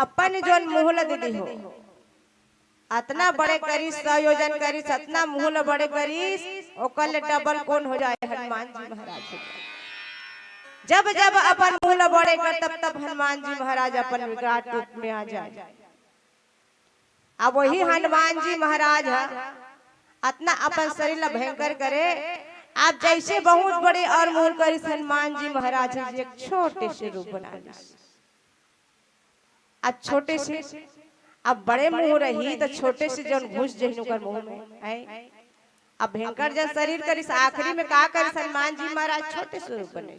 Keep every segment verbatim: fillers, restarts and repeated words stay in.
अपन जोन मुंह ल दीदी हो, अतना बड़े करिस, सौ योजन करिस, अतना मुंह ल बड़े करिस, ओकर ले डबल कोन हो जाए? हनुमान जी महाराज हो जाए। जब जब अपन मुंह ल बड़े कर, तब तब हनुमान जी महाराज अपन विकराल रूप में आ जाए। अब वही हनुमान जी महाराज ह अतना अपन शरीर ल भयंकर करे, अब जैसे बहुत बड़े और मुंह करिस, हनुमान जी महाराज ह एक छोटे से रूप बना लिस। अब छोटे से, अब बड़े मुंह रही त छोटे से जौन घुस जहिन ओकर मुंह में, हैं? अब भयंकर जन शरीर करिस, आखिरी में का करिस हनुमान जी महाराज? छोटे से रूप बने।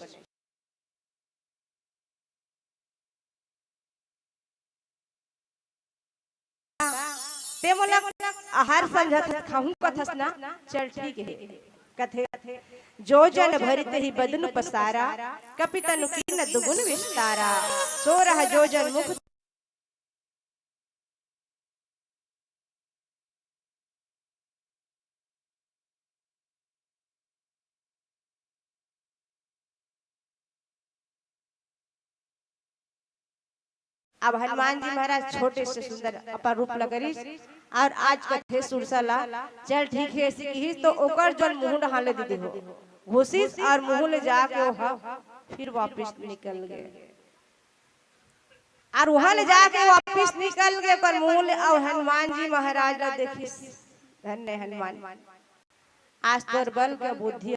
ते मोला हर संझा खाहूं कथस ना, चल ठीक हे। कथे, "जो जन भरित ही बदन पसारा, कपि तनु कीन दुगुन विस्तारा। सोरह जो जन मुख।" अब हनुमान जी महाराज छोटे से सुंदर अपन रूप ल करिस और आज कथे सुरसा ला, "चल ठीक हे," ऐसे किहिस तो ओकर जोन मुंह डहान ले दीदी हो, घुसिस और मुंह ले जाके वो ह फिर वापिस निकल गे। और वहां ले जाके वापिस निकल गे ओकर मुंह ले, और हनुमान जी महाराज ला देखिस, "धन्य हनुमान, आज तोर बल के बुद्धि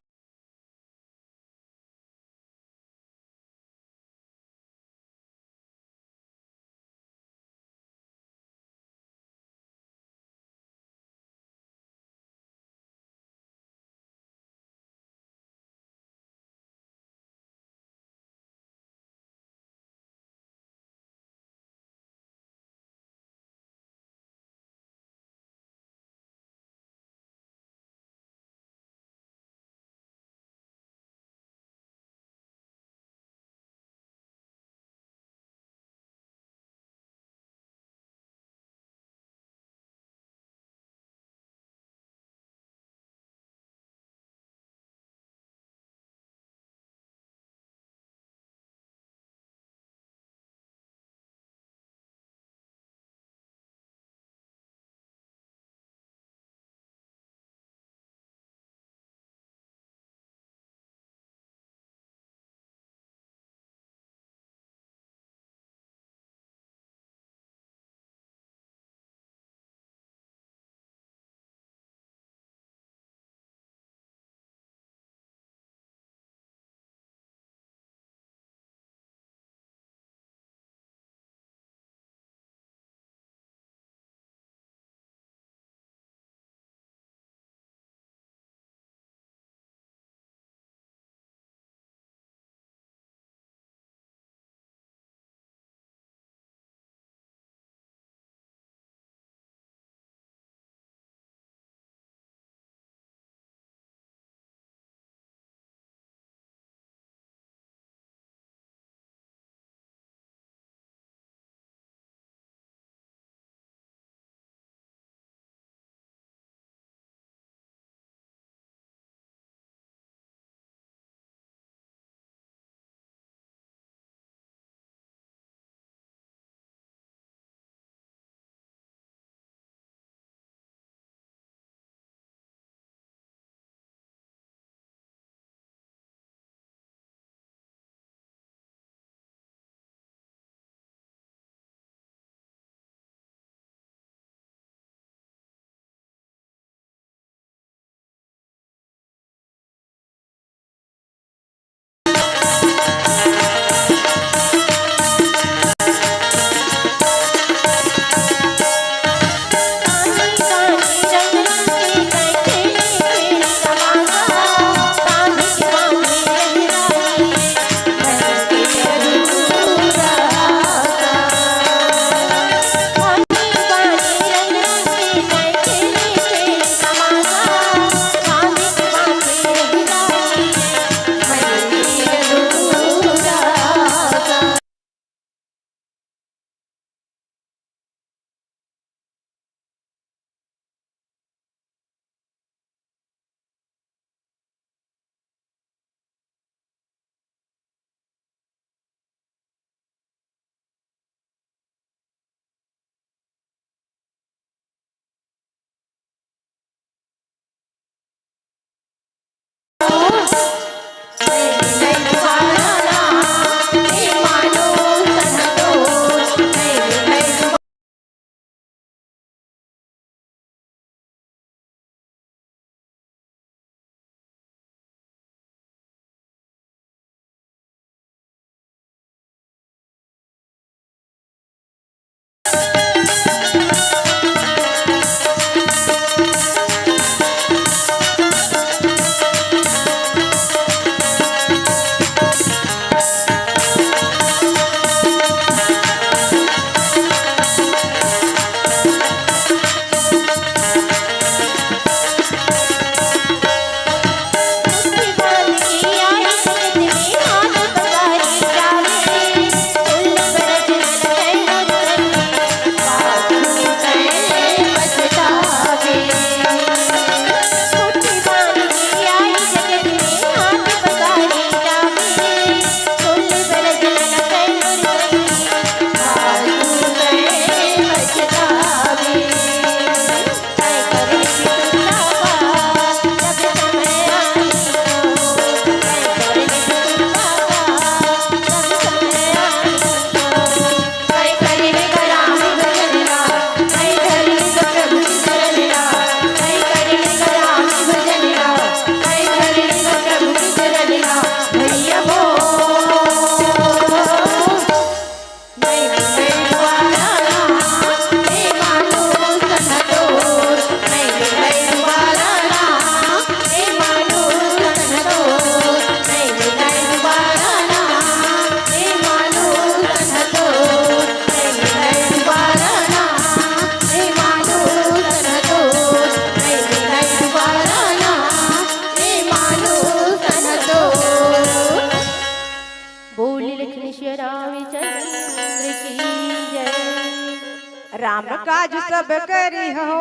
राम काज सब करिहउ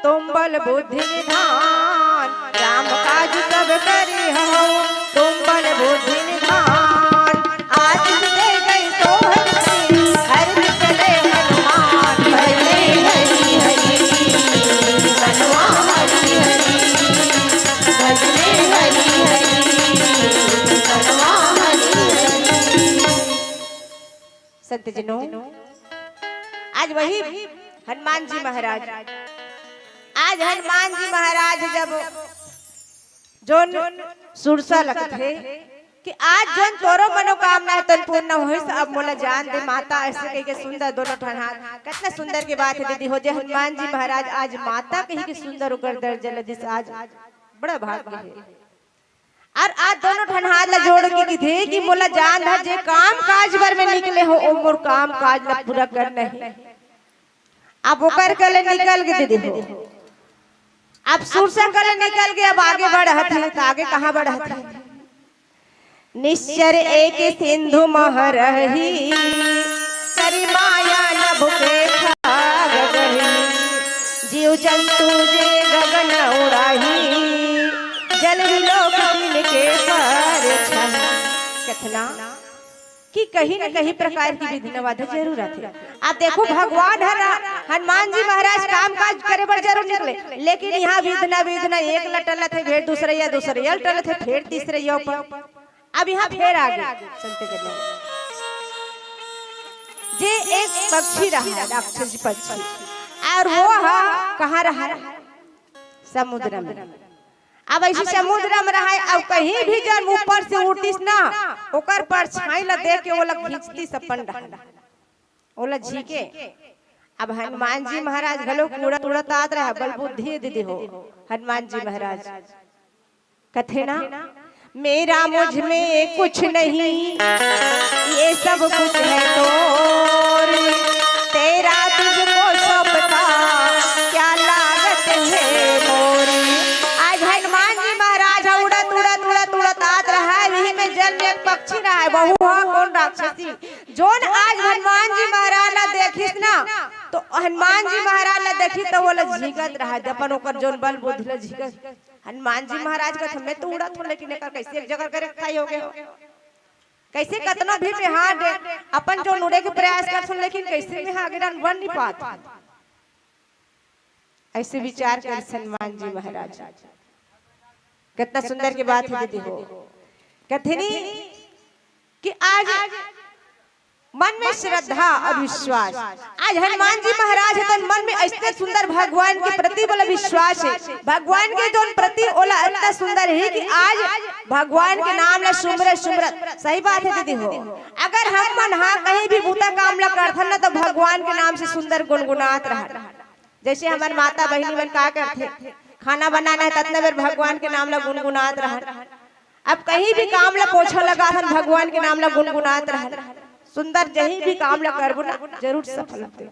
तुम बल बुद्धि निधान, राम काज सब करिहउ तुम बल बुद्धि निधान। आशीष दे गई सोहर की, हर निकले हनुमान। भजने हरि हरि, हनुमान हरि हरि, भजने हरि हरि, हनुमान हरि हरि। संत जनों, आज वही हनुमान जी महाराज, आज हनुमान जी महाराज जब जोन सुरसा लगथे कि आज जोन तोरो मनोकामना हे तोन पूर्ण होइस, अब मोला जान दे माता, अइसे कहिके सुंदर दोनों ठन हाथ। कतना सुंदर के बात हे दीदी हो, जे हनुमान जी महाराज आज माता कहिके सुंदर ओकर दर्जा ल दिस, आज बड़ा भाग्य हे। अउ आज दोनों ठन हाथ ला जोड़ के किथे कि मोला जान दे, जे काम काज बर में निकले हँव, ओ मोर काम काज ला पूरा करना हे। अब ओकर कले निकल गे दीदी हो, अब सुरसा कले निकल गे, अब आगे बढ़त हे, त आगे कहाँ बढ़त हे? निश्चर एक सिंधु मह रही, करि माया नभ के छाग गही। जीव जंतु जे गगन उड़ाही, जल विलोक तिनके पर छाही। कथना कि कहीं न कहीं प्रकार के विघ्न बाधा जरूर आथे। अब देखो, भगवान हर हनुमान जी महाराज काम काज करे बर जरूर निकले, लेकिन यहाँ विघ्न, विघ्न एक ल टलत हे, फेर दूसरइया, दूसरइया ल टलत हे, फेर तीसरइया ऊपर। अब यहाँ फेर आ गे संत जनों, जे एक पक्षी रहा, राक्षसी पक्षी, अउ वो हा कहाँ रहा? समुद्र में। अब अइसे समुद्र में रहा, अब कहीं भी जब ऊपर से उड़तिस ना, ओकर परछाई ला देख के ओला खींचतिस अपन डहर, ओला झींके। अब हनुमान जी महाराज घलो उड़त उड़त आत रहा, बल बुद्धि दीदी हो, हनुमान जी महाराज कथे ना, मेरा मुझ में कुछ नहीं, ये सब कुछ है तोरी, तेरा तुझको सौंपता, क्या लागत है मोरी। आज हनुमान जी महाराज ह उड़त, उड़त, उड़त, उड़त आत रहा, इही में जल में एक पक्षी रहा, वहू ह कोन राक्षसी, जोन आज हनुमान जी महाराज ला देखिस ना, तो हनुमान जी महाराज ला देखिस तो ओला झींकत रहा, अपन ओकर जोन बल बुद्धि ला झींकत। हनुमान जी महाराज कहत, "मैं तो उड़त हँव, लेकिन एकर कइसे एक जगह करे स्थाई हो गे हव? कइसे कतनो भी मैं हा दे, अपन जोन उड़े के प्रयास करत हँव, लेकिन कइसे मैं हा आगे डहर बढ़ नहीं पात हँव?" अइसे विचार करिस हनुमान जी महाराज। कतना सुंदर के बात हे दीदी हो। कथे नी कि आज मन में श्रद्धा अउ विश्वास। आज हनुमान जी महाराज हे, त मन में अइसने सुंदर भगवान के प्रति ओला विश्वास हे, भगवान के जोन प्रति ओला अतना सुंदर हे कि आज भगवान के नाम ला सुमरत सुमरत, सही बात हे दीदी हो, अगर हम मन हा कहीं भी बुता काम ला करथन ना, त भगवान के नाम से सुंदर गुनगुनात रहन। जइसे हमर माता बहिनी मन का करथे, खाना बनाना हे, ततना बेर भगवान के नाम ला गुनगुनात रहन। अब कहीं भी काम ला, पोछा लगाथन, भगवान के नाम ला गुनगुनात रहन। सुंदर जहीं भी काम ला करबो ना, जरूर सफल होथे।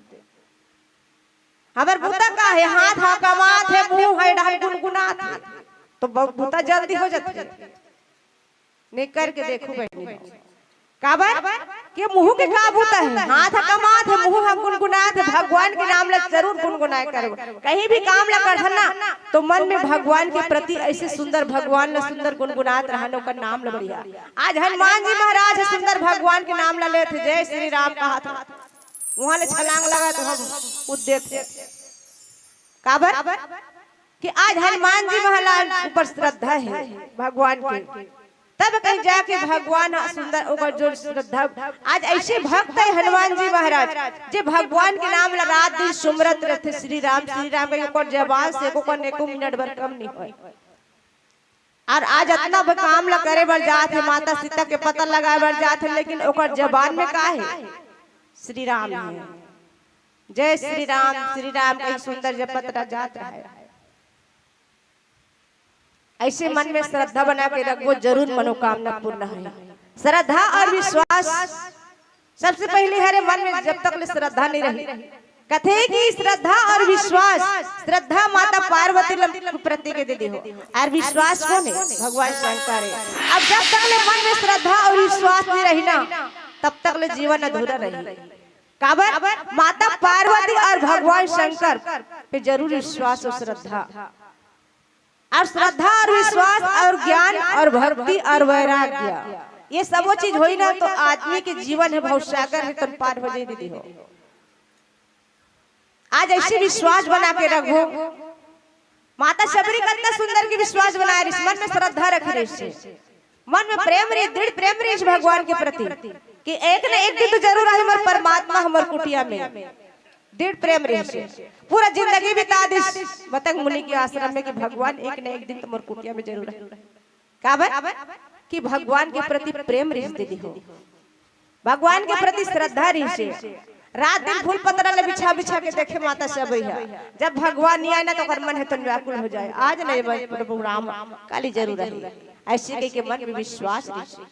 हमर बुता का हे, हाथ हा कमात हे, मुंह हे डहर गुनगुनात हे, तो ब-, बुता जल्दी हो जाथे। नहीं करके देखो बहिनी, काबर के मुंह के का बुता हे, हाथ ह कमात हे, मुंह ह गुनगुनात हे, भगवान के नाम ला जरूर गुनगुनाए करबो। कहीं भी काम ला करथन ना, तो मन में भगवान के प्रति अइसे सुंदर, भगवान ला सुंदर गुनगुनात रहन, ओकर नाम ला बढ़िया। आज हनुमान जी महाराज ह सुंदर भगवान के नाम ला लेत हे, "जय श्री राम" कहत हे, उहाँ ले छलांग लगात हे, हम कूद देत हे। काबर? कि आज हनुमान जी महाराज ऊपर श्रद्धा हे भगवान के, तब कहीं जाके भगवान ह सुंदर ओकर जो श्रद्धा। आज अइसे भक्त हे हनुमान जी महाराज, जे भगवान के नाम ला रात दिन सुमरत रहिथे, "श्री राम, श्री राम" कहिके ओकर जबान से एको कन एको मिनट भर कम नहीं होय। अउ आज अतना ब-, काम ला करे बर जात हे, माता सीता के पता लगाए बर जात हे, लेकिन ओकर जबान में का हे? श्री राम हे। जय श्री राम, श्री राम कहिके सुंदर जपत रह जात हे। अइसे मन में श्रद्धा बना के रखबो, जरूर मनोकामना पूर्ण होही। श्रद्धा अउ विश्वास सबसे पहिली हरे मन में जब तक ले श्रद्धा नहीं रही। कथे कि श्रद्धा अउ विश्वास, श्रद्धा माता पार्वती ल-, प्रति के दीदी हो, अउ विश्वास कोन हे? भगवान शंकर हे। अब जब तक ले मन में श्रद्धा अउ विश्वास नहीं रही ना, तब तक ले जीवन अधूरा रही। काबर? माता पार्वती और भगवान शंकर पे जरूर विश्वास और श्रद्धा, और श्रद्धा और विश्वास और ज्ञान और भक्ति और वैराग्य, ये सबो चीज होई ना, तो आदमी के जीवन हे भवसागर हे, तन पार हो जाई दीदी हो। आज ऐसे विश्वास बना के रखबो। माता शबरी कतना सुंदर के विश्वास बनाए रहिस, मन में श्रद्धा रखे रहिस, मन में प्रेम रहिस, दृढ़ प्रेम रहिस भगवान के प्रति, कि एक न एक दिन तो जरूर आही हमर परमात्मा हमर कुटिया में। दृढ़ प्रेम रहिस, पूरा जिंदगी बिता दिस मतंग मुनि के आश्रम में, कि भगवान एक न एक दिन तो मोर कुटिया में जरूर आही। काबर? कि भगवान के प्रति प्रेम रहिस दीदी हो, भगवान के प्रति श्रद्धा रहिस हे। रात दिन फूल पतरा ले बिछा बिछा के देखे माता शबरी ह। जब भगवान नइ आए ना, तो ओकर मन हे तन व्याकुल हो जाए, आज नहीं बस प्रभु राम, काली जरूर आही, ऐसे कह के मन में विश्वास रहिस हे।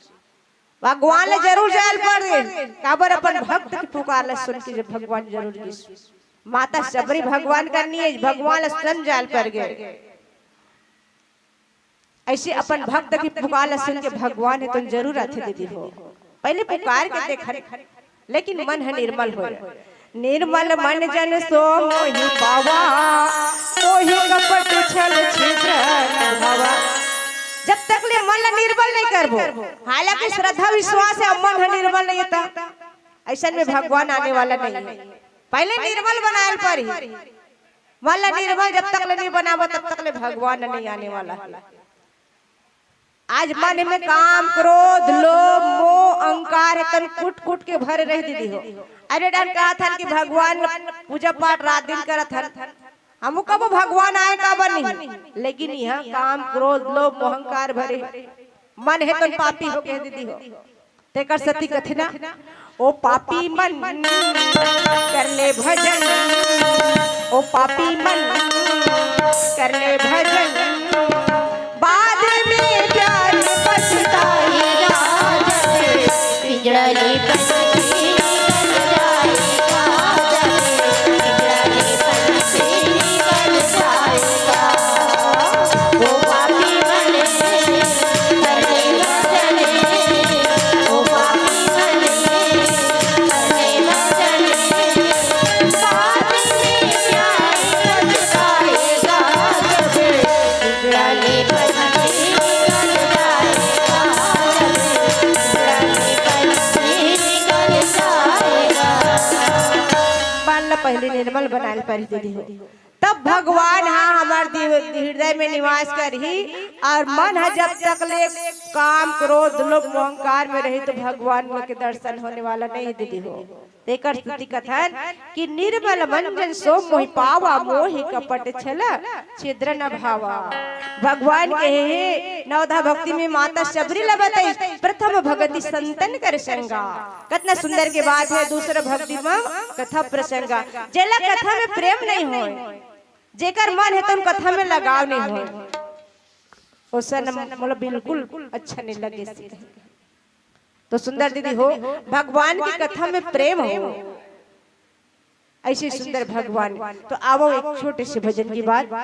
भगवान ले जरूर जाए ल पड़ गे, काबर? अपन भक्त के पुकार ल सुन के जब भगवान जरूर गिस, माता शबरी भगवान करनी हे, भगवान ल स्वयं जाए ल पड़ गे। ऐसे अपन भक्त के पुकार ल सुन के भगवान हे तन जरूर आथे दीदी हो। पहले पुकार के देखन, लेकिन मन ह निर्मल होय। निर्मल मन जन सो मोहि पावा, मोहि कपट छल छिद्र न भावा। जब तक ले मन ल निर्मल नहीं करबो, हालांकि श्रद्धा विश्वास हे, मन ह निर्मल नहीं हे, त ऐसन में भगवान आने वाला नहीं हे। पहले निर्मल बनाए ल पड़ही। मन ल निर्मल जब तक ले नहीं बनाबो, तब तक ले भगवान नहीं आने वाला हे। आज मन में काम, क्रोध, लोभ, मोह, अहंकार हे तन कुट कुट के भरे रहिस दीदी हो। अरे डन कहत हन कि भगवान पूजा पाठ रात दिन करत हन, हमू कबो भगवान आए काबर नहीं, लेकिन इहाँ काम, क्रोध, लोभ, मोह, अहंकार भरे हे। मन हे तन पापी हो गे दीदी हो। तेकर सेती कथे ना, ओ पापी मन कर ले भजन, ओ पापी मन कर ले भजन, बाद में प्यार पछताएगा। पिंजड़ा ले पंछी निकल जाएगा, पिंजड़ा ले पंछी निकल जाएगा। ओ पापी मन मन ल पहले निर्मल बनाए ल पड़ही दीदी हो। तब भगवान ह हमर दिव-, हृदय में निवास करही, और मन ह जब तक ले काम, क्रोध, लोभ, मोह, अहंकार में रही, तो भगवान के दर्शन होने वाला नहीं दीदी हो। तेकर सेती कथन कि निर्मल मन जन सो मोहि पावा, मोहि कपट छल छिद्र न भावा। भगवान के हे नवधा भक्ति में माता शबरी ल बताइस, प्रथम भगति संतन कर संगा। कतना सुंदर के बात हे, दूसरा भक्ति में कथा प्रसंगा। जेला कथा में प्रेम नहीं होय, जेकर मन हे, तन कथा में लगाव नहीं होय, ओसन मोला बिल्कुल अच्छा नहीं लगे। तो सुंदर दीदी हो, भगवान की कथा में प्रेम हो, ऐसे सुंदर भगवान। तो आवो एक छोटे से भजन के बाद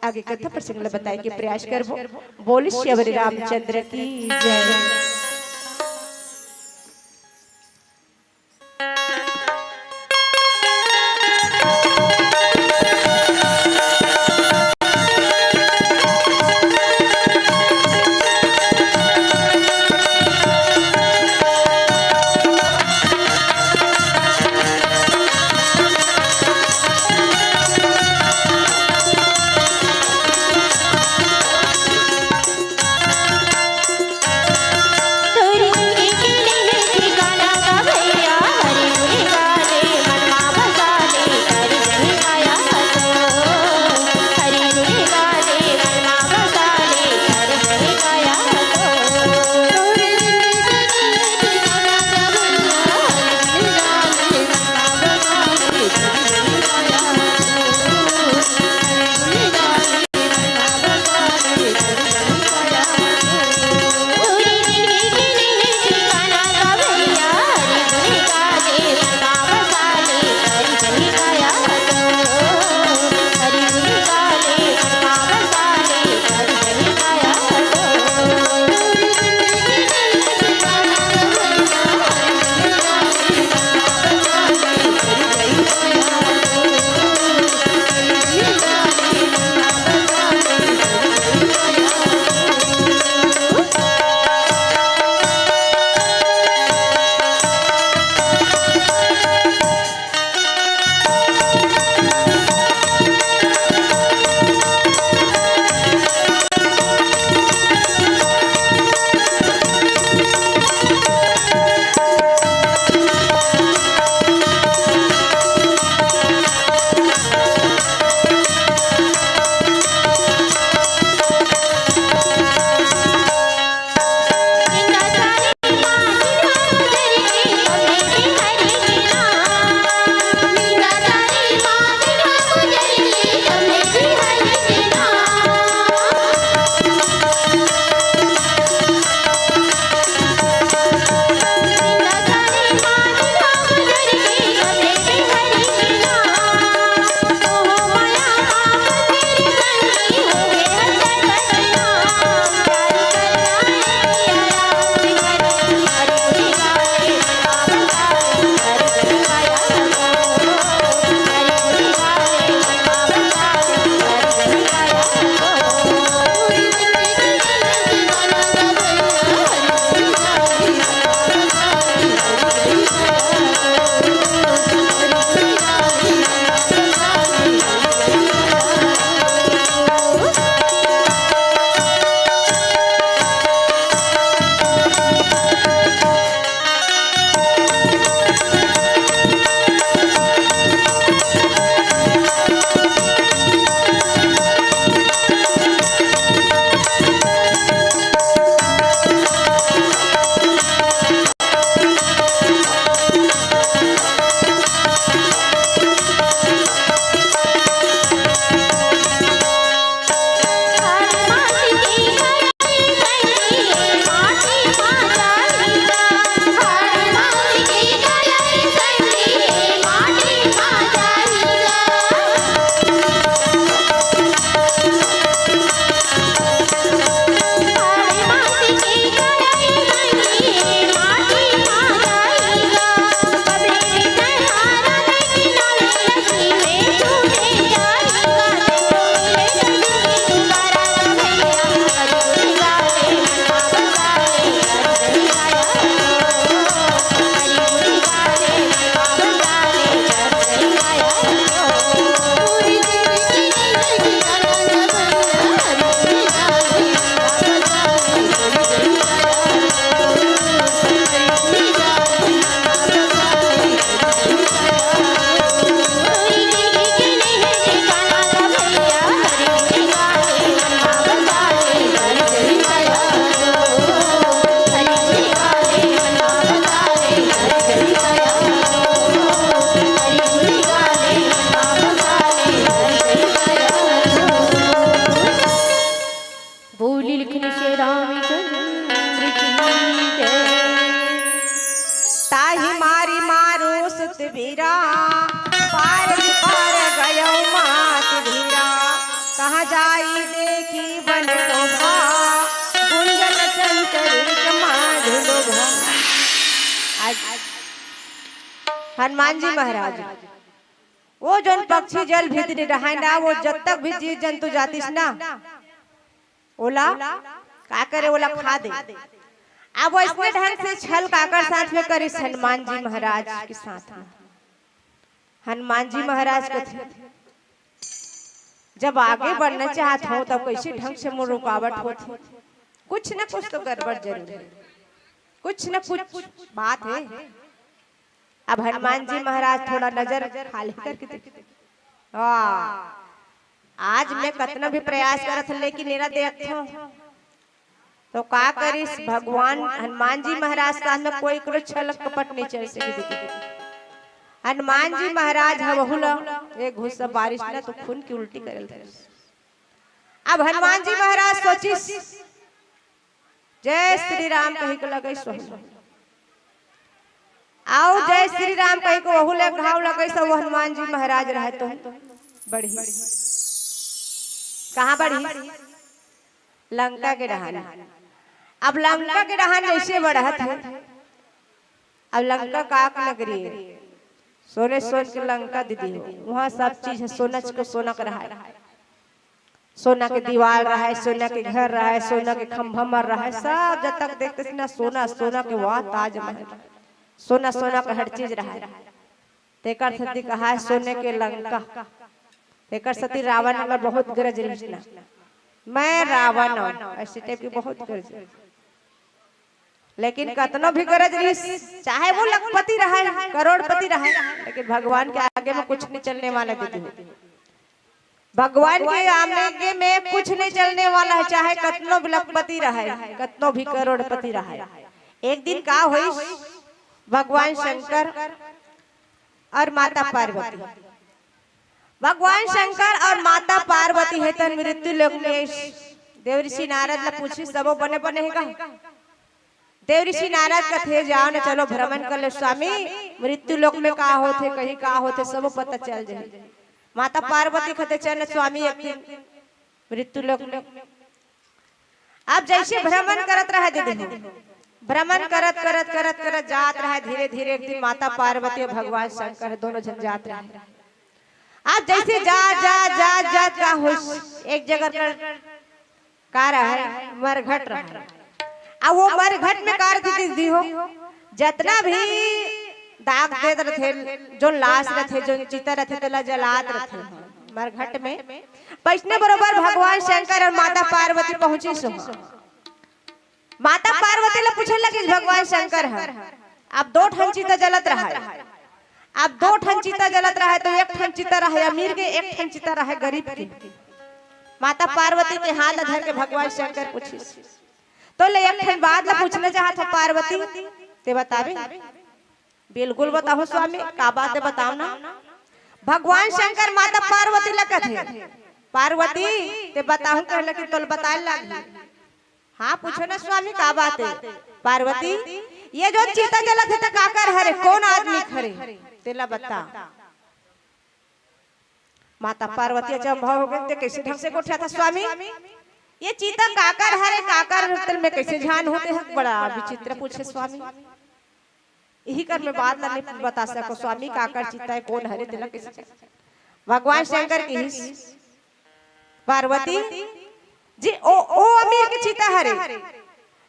आगे कथा प्रसंग ल बताए के प्रयास करबो। बोल श्री हरि रामचंद्र की जय। देखी बन शोभा, गुंजन चंचल समाज लोभा। आज हनुमान जी महाराज, वो जोन पक्षी जल भीतरी रहय ना, वो जब तक भी जीव जंतु जातिस ना, ओला का करे, ओला खा दे। अब वइसने ढंग से छल काकर साथ में करिस? हनुमान जी महाराज के साथ में। हनुमान जी महाराज कथे, जब आगे बढ़ना चाहत हो, तब कइसे ढंग से मोर रुकावट होत हे? कुछ न कुछ तो गड़बड़ जरूर हे, कुछ न कुछ बात हे। अब हनुमान जी महाराज थोड़ा नजर खाली करके देखे, हाँ, आज मैं कतना भी प्रयास करत हूँ, लेकिन एला देखत हूँ। तो का करिस भगवान? हनुमान जी महाराज साथ में कोई करो छल कपट नहीं चल सके दीदी। हनुमान जी महाराज ह वहू ल एक घूसा मारिस ना, तो खून की उल्टी करे ल धरिस। अब हनुमान जी महाराज सोचिस, जय श्री राम कहि के लगइस वहू ल। अउ जय श्री राम कहि के वहू ले घाव लगइस, वो हनुमान जी महाराज रहय तो बढ़िस। कहाँ बढ़िस? लंका के डहान। अब लंका के डहान जइसे बढ़त हे, अब लंका काक नगरी हे, सोने सोन के लंका दीदी हो, उहाँ सब चीज ह सोनच के सोना के रहय। सोना के दीवार रहय, सोना के घर रहय, सोना के खंभा मन रहय, सब जब तक देखते थे ना, सोना, सोना के वहाँ ताजमहल, सोना, सोना के हर चीज रहय। तेकर सेती कहाय सोने के लंका। तेकर सेती रावण ल बहुत गरज रहिस ना, मैं रावण हूँ, अइसे टाइप के बहुत गरज। लेकिन कतनो भी गरज रहिस, चाहे वो लखपति रहय, करोड़पति रहय, लेकिन भगवान के आगे में कुछ नहीं चलने वाला दीदी हो। भगवान के आगे में कुछ नहीं चलने वाला है, चाहे कतनो भी लखपति रहय, कतनो भी करोड़पति रहय। एक दिन का होइस, भगवान शंकर अउ माता पार्वती, भगवान शंकर अउ माता पार्वती हे तन मृत्यु लोक में देव ऋषि नारद ल पूछिस, सबो बने बने हे का? देव ऋषि नारद कथे, जाओ न, चलो भ्रमण कर ले स्वामी, मृत्यु लोक में का होथे, कहीं का होथे, सबो पता चल जाही। माता पार्वती कथे, चल न स्वामी, एक दिन मृत्यु लोक में। अब जइसे भ्रमण करत रहय दीदी हो, भ्रमण करत, करत, करत, करत जात रहय, धीरे, धीरे एक दिन माता पार्वती अउ भगवान शंकर दोनों झन जात रहय। अब जइसे जा, जा, जा, जा, का होइस, एक जगह कर का रहय, मरघट रहय। अब वो मरघट में का रथे दीदी हो, जतना भी दाग देत रथे, जोन लाश रथे, जोन चिता रथे, तेला जलात रथे मरघट में। वइसने बरोबर भगवान शंकर अउ माता पार्वती पहुंचिस। माता पार्वती ल पूछे लगिस भगवान शंकर ह, अब दो ठन चिता जलत रहय, अब दो ठन चिता जलत रहय, तो एक ठन चिता रहय अमीर के, एक ठन चिता रहय गरीब के। माता पार्वती के हाथ ल धर के भगवान शंकर पूछिस, तो ले एक ठन बात ल पूछना चाहत हंव पार्वती, ते बताबे? बिल्कुल बताहूं स्वामी, का बात हे बताव ना। भगवान शंकर माता पार्वती ल कथे, पार्वती, ते बताहूं कहले कि तोल बताए लागही। हाँ, पूछो ना स्वामी, का बात हे? पार्वती, ये जो चिता जलत हे, त काकर हरे, कोन आदमी के हरे? तेला बता। माता पार्वती अचंभा हो गे, ते कइसे ढंग से गोठियाथस स्वामी? ये चिता काकर हरे, काकर हरे, तेला मैं कइसे जानहूं? ते ह बड़ा विचित्र पूछे स्वामी। इही कर मैं बात ला नइ बता सकों स्वामी, काकर चिता हे, कोन हरे, तेला कइसे जान? भगवान शंकर किहिस, पार्वती जी, ओ, ओ अमीर के चिता हरे,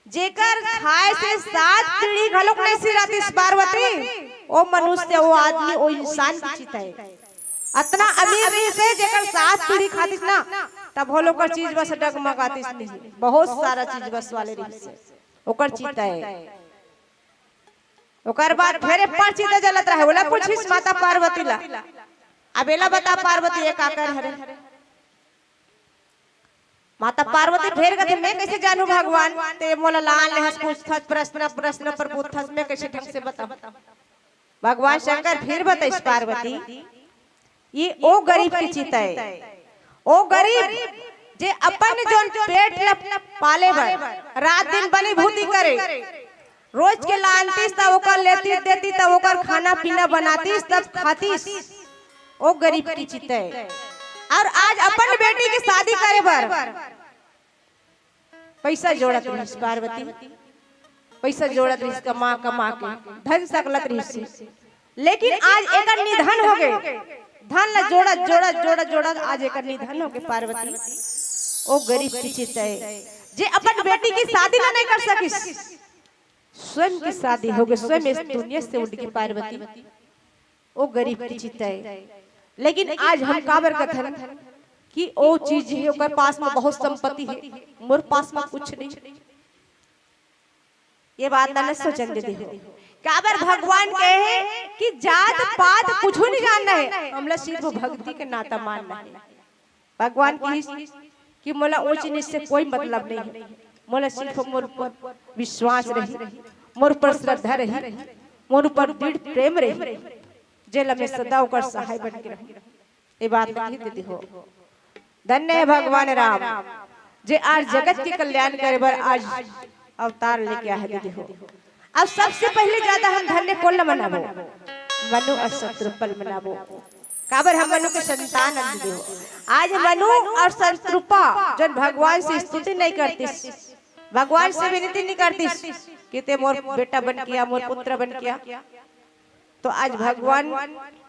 जेकर खाए से सात पीढ़ी घलोक नइ सिरातिस पार्वती, ओ मनुष्य, ओ आदमी, ओ इंसान के चिता हे। अतना अमीर रिहिस हे, जेकर सात पीढ़ी खातिस ना, तभो ले ओकर चीज बस डगमगातिस नहीं, बहुत सारा चीज बस वाले रिहिस हे, ओकर चिता हे। ओकर बाद फेर एक पर चिता जलत रहय, ओला पूछिस माता पार्वती ला, अब एला बता पार्वती, ये काकर हरे? माता पार्वती फेर कथे, मैं कइसे जानहूं भगवान, ते मोला लान ले हस, पूछथस प्रश्न, प्रश्न पर पूछथस, मैं कइसे ढंग से बताहूं? भगवान शंकर फिर बताइस पार्वती, ये ओ गरीब के चिता हे, ओ गरीब जे अपन जोन पेट ल पाले बर रात दिन बनी भूती करे, रोज के लानतिस त ओकर लेतिस देतिस, त ओकर खाना पीना बनातिस तब खातिस, ओ गरीब के चिता हे। और आज अपन बेटी के शादी करे बर पैसा जोड़त रहिस पार्वती, पैसा जोड़त रहिस, कमा कमा के धन सकलत रहिस। लेकिन आज एकर निधन हो गए। धन ला जोड़त जोड़त जोड़त जोड़त आज एकर निधन हो गए पार्वती। ओ गरीब की चित हे, जे अपन बेटी की शादी ला नहीं कर सकिस, स्वयं की शादी हो गए, स्वयं इस दुनिया से उठ गई पार्वती। ओ गरीब की चित हे। लेकिन आज हम काबर कथन कि ओ चीज हे, ओकर पास में बहुत संपत्ति हे, मोर पास में कुछ नहीं। ये बात ला न सोचन दीदी हो। काबर भगवान कहे हे कि जात पात कुछ नहीं जानना हे, हमला सिर्फ भक्ति के नाता मानना हे। भगवान कहिस कि मोला ऊंच नीच से कोई मतलब नहीं हे, मोला सिर्फ मोर ऊपर विश्वास रही, मोर ऊपर श्रद्धा रही, मोर ऊपर दृढ़ प्रेम रही, जेला मैं सदा ओकर सहाय बन के रहूं। ये बात कही दीदी हो। धन्य हे भगवान राम, जे आज जगत के कल्याण करे बर आज अवतार लेके आए हे दीदी हो। अब सबसे पहले ज्यादा हम धन्य कोन ला मनाबो? मनु और शतरूपा ला मनाबो। काबर हम मनु के संतान हन दीदी हो। आज मनु और शतरूपा जोन भगवान से स्तुति नहीं करतिस, भगवान से विनती नहीं करतिस कि ते मोर बेटा बन के आ, मोर पुत्र बन के आ, तो आज भगवान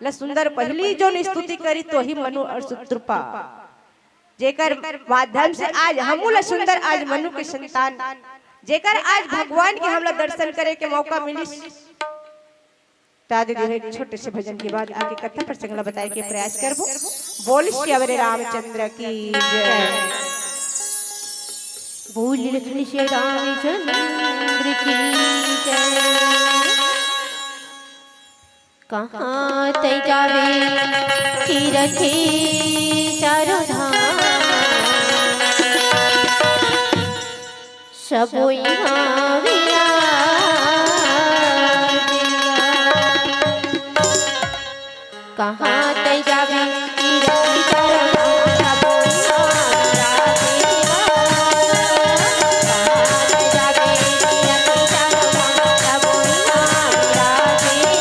ला सुंदर पहली जोन स्तुति करिस तो ही मनु और शतरूपा, जेकर माध्यम से आज हमू ला सुंदर, आज मनु के संतान, जेकर आज भगवान के हमला दर्शन करे के मौका मिलिस। त दीदी हो, एक छोटे से भजन के बाद आगे कथा प्रसंग ला बताए के प्रयास करबो। बोल सियावर रामचंद्र की जय। बोल लखन से रामचंद्र की जय। कहाँ तै जाबे तीरथे चारों धाम, सबो इहाँ विराज। कहाँ तै जाबे तीरथे चारों धाम, सबो इहाँ विराज।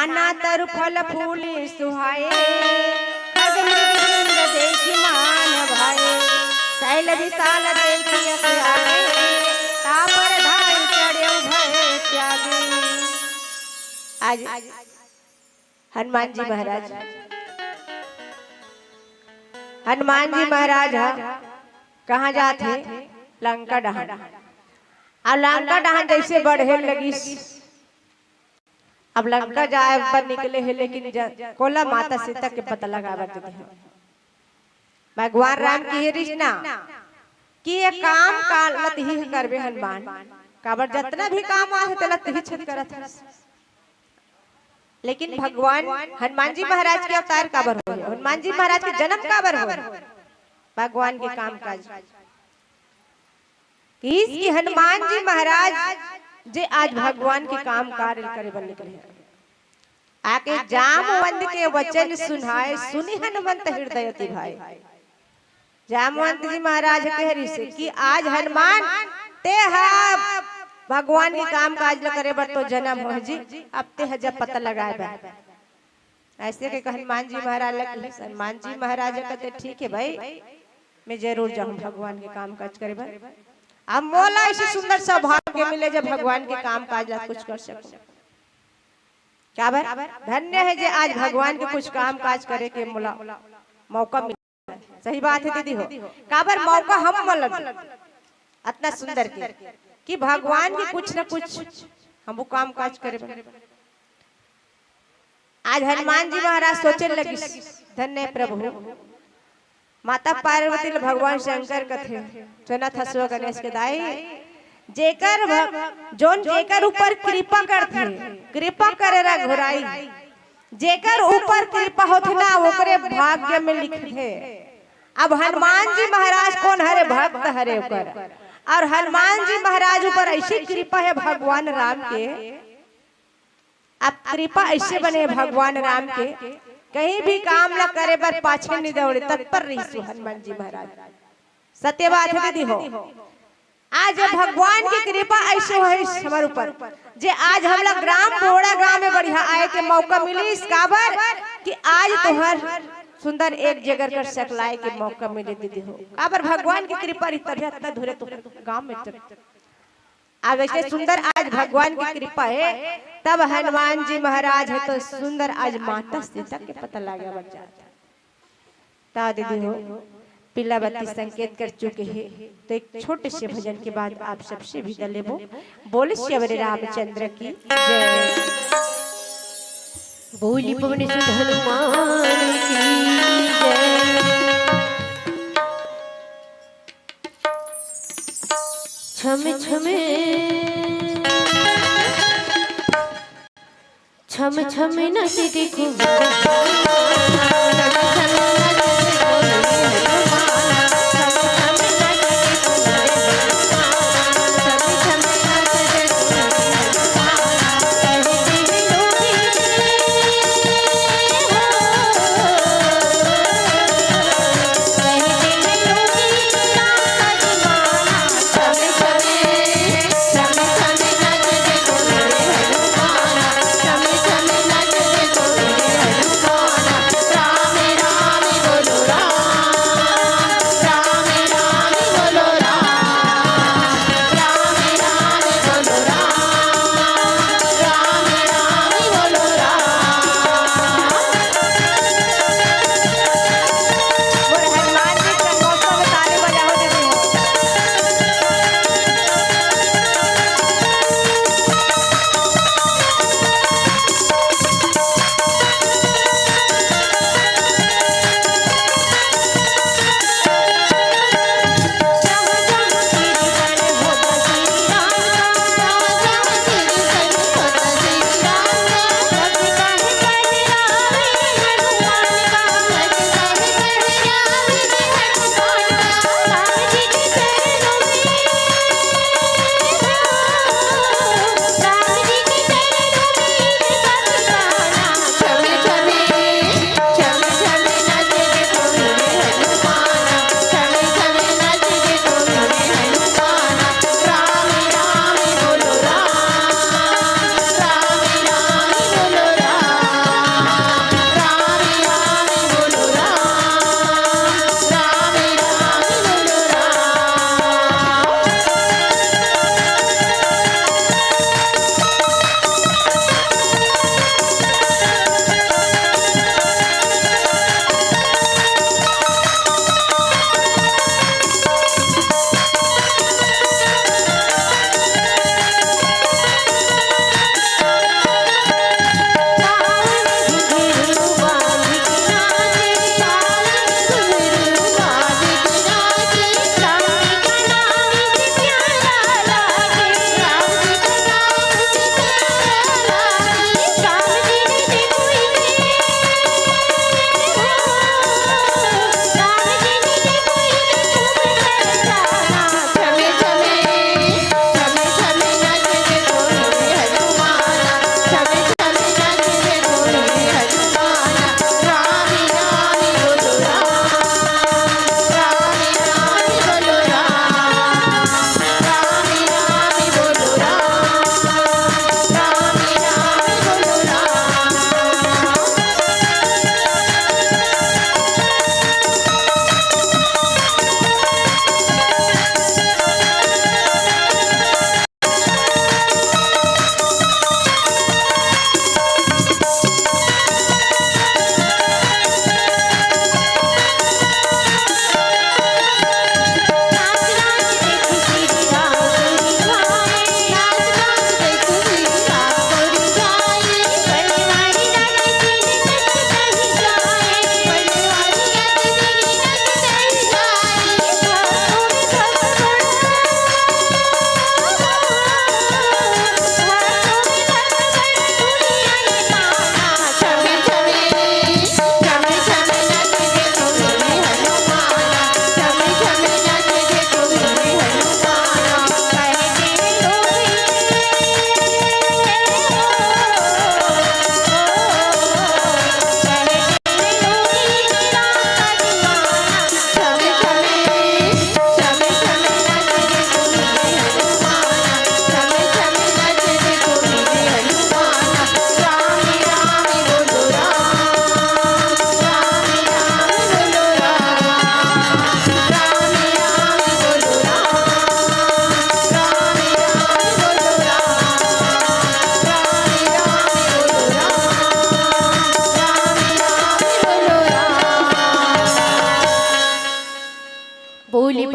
नाना तरु फल फूल सुहाए, खग मृग वृंद देखि मान भाए, शैल विशाल देखि अस आए, तापर धाइ चढ़्यो भय त्यागे। आज हनुमान जी महाराज, हनुमान जी महाराज ह कहाँ जात हे? लंका डहान। अउ लंका डहान जइसे बढ़े लगिस, अब लंका जाए बर निकले हे, लेकिन ज-, कोला माता सीता के पता लगावत हे। भगवान राम कहे रिहिस ना कि ये काम का लत ही करबे हनुमान, काबर जतना भी काम आथे तेला तिही छत करत हस। लेकिन भगवान हनुमान जी महाराज के अवतार काबर होय? हनुमान जी महाराज के जन्म काबर होय? भगवान के काम काज। किस कि हनुमान जी महाराज जे आज भगवान के काम कार्य करे बर निकले हे। आके जामवंत के वचन सुनाए, सुनि हनुमंत हृदय अति भाए। जामवंत जी महाराज कहे रिहिसे कि आज हनुमान तेहा भगवान के काम काज ल करे बर तो जन्म होय जी, अब तेहा जब पता लगाए बर। अइसे कहिके हनुमान जी महाराज ल कहिस, हनुमान जी महाराज कहते, "ठीक हे भाई, मैं जरूर जाहूँ भगवान के काम काज करे बर। अब मोला अइसे सुंदर सौभाग्य मिले जब भगवान के काम काज ला कुछ कर सकूँ। काबर धन्य हे जे आज भगवान के कुछ काम काज करे के मोला मौका मिले।" सही बात हे दीदी हो, काबर मौका हम मन ल अतना सुंदर के कि भगवान के कुछ न कुछ हम वो काम काज करे बर। आज हनुमान जी महाराज सोचे लगिस, धन्य प्रभु, माता पार्वती ल भगवान शंकर कथे, सुनत हसो गणेश के दाई, जेकर भ-, जोन जेकर ऊपर कृपा करथे, कृपा करे रघुराई, जेकर ऊपर कृपा होथे ना, ओकरे भाग्य में लिखथे। अब हनुमान जी महाराज कोन हरे? भक्त हरे ओकर। अउ हनुमान जी महाराज ऊपर अइसे कृपा हे भगवान राम के, अब कृपा अइसे बने भगवान राम के, कहीं भी काम ला करे बर पाछे नइ दौड़े, तत्पर रहिस हनुमान जी महाराज। सत्य बात हे दीदी हो। आज भगवान के कृपा अइसे होइस हमर ऊपर, जे आज हमला ग्राम बोड़ा गांव में बढ़िया आए के मौका मिलिस। काबर कि आज तोहर सुंदर एक जगह कर सकलाए के मौका मिले दीदी हो। काबर भगवान के कृपा रही तभी अतना धुरे तोहर गांव में चल। अब अइसे सुंदर आज भगवान के कृपा हे, तब हनुमान जी महाराज हे तो सुंदर आज माता सीता के पता लागे बर जात। त दीदी हो, पीला बत्ती संकेत कर चुके हे, तो एक छोटे से भजन के बाद आप सबसे विदा लेबो। बोले सियावर रामचंद्र की जय। बोली पवन सुत हनुमान की जय। छम छम छम छम नच देखो।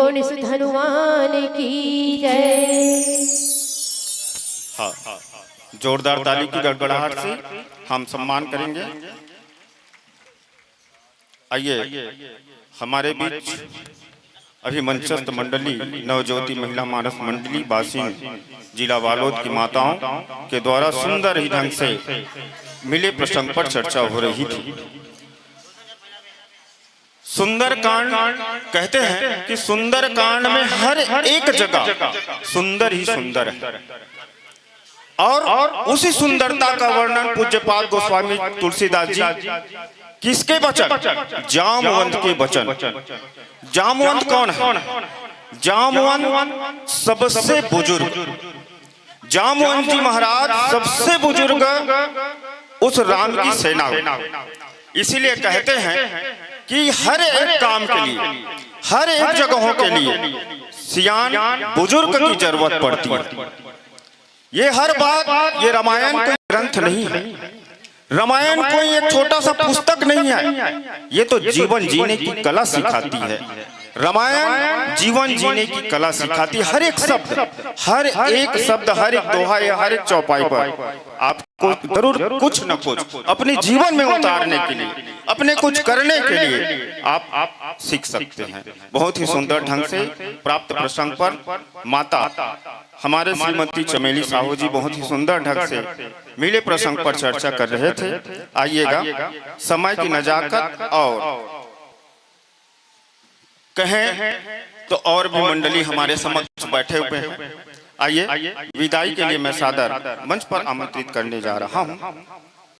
पुनिस धनुवान की जय। हाँ, जोरदार ताली की गड़गड़ाहट से हम सम्मान करेंगे। आइए, हमारे बीच अभी मंचस्थ मंडली नवज्योति महिला मानस मंडली बासिन जिला बालोद की माताओं के द्वारा सुंदर ही ढंग से मिले प्रसंग पर चर्चा हो रही थी। सुंदरकांड कहते हैं कि सुंदरकांड में हर एक जगह सुंदर ही सुंदर है। और उसी सुंदरता का वर्णन पूज्यपाद गोस्वामी तुलसीदास जी किसके वचन? जामवंत के वचन। जामवंत कौन है? जामवंत सबसे बुजुर्ग। जामवंत जी महाराज सबसे बुजुर्ग उस राम की सेना में। इसीलिए कहते हैं कि हर एक काम के लिए, हर एक जगहों के लिए सियान बुजुर्ग की जरूरत पड़ती है। ये हर बात, ये रामायण कोई ग्रंथ नहीं है। रामायण कोई एक छोटा सा पुस्तक नहीं है। ये तो जीवन जीने की कला सिखाती है। रामायण जीवन जीने की कला सिखाती है। हर एक शब्द, हर एक शब्द, हर एक दोहा या हर एक चौपाई पर आपको जरूर कुछ न कुछ अपने जीवन में उतारने के लिए, अपने कुछ करने के लिए आप, आप सीख सकते हैं। बहुत ही सुंदर ढंग से प्राप्त प्रसंग पर माता हमारे श्रीमती चमेली साहू जी बहुत ही सुंदर ढंग से मिले प्रसंग पर चर्चा कर रहे थे। आइएगा, समय की नजाकत और कहें तो और भी मंडली हमारे समक्ष बैठे हुए हैं। आइए, विदाई के लिए मैं सादर मंच पर आमंत्रित करने जा रहा हूं।